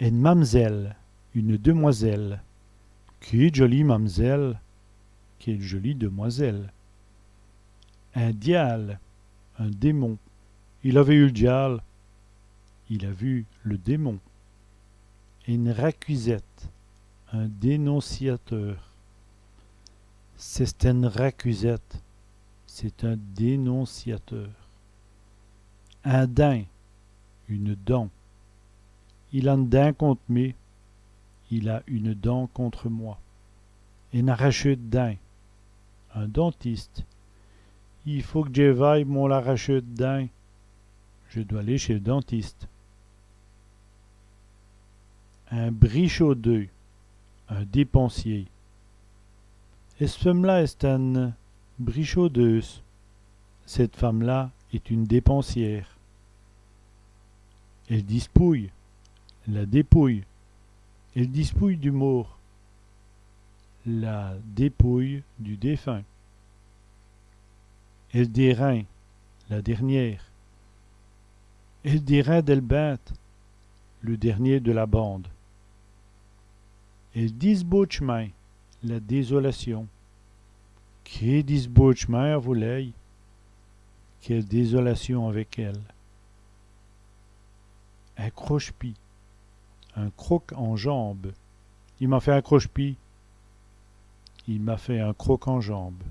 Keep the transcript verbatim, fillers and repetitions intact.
Ène mam'zèle, une demoiselle. Qué djolîye mam'zèle, quelle jolie demoiselle. In diâle, un démon. Il a vèyu l' diâle, il a vu le démon. Ène racusète, un dénonciateur. C'èst ène racusète, c'est un dénonciateur. In dint, une dent. Il a in dint conte mi, il a une dent contre moi. In aracheû d' dints, un dentiste. I faut qu' dji vaye à l'aracheû d' dints, je dois aller chez le dentiste. In brichaudeû, un dépensier. Ès' feume-là èst ène brichaudeûse. Cette femme-là est une dépensière. Èl dispouye, la dépouille. Èl dispouye du môrt, la dépouille du défunt. Èl dêrin, la dernière. Èl dêrin dèl binde, le dernier de la bande. Èl disbautchemint, la désolation. Qué disbautchemint avou lèy, quelle désolation avec elle. In croche-pîd, un croc-en-jambe. I m'a fét in croche-pîd, il m'a fait un croc-en-jambe.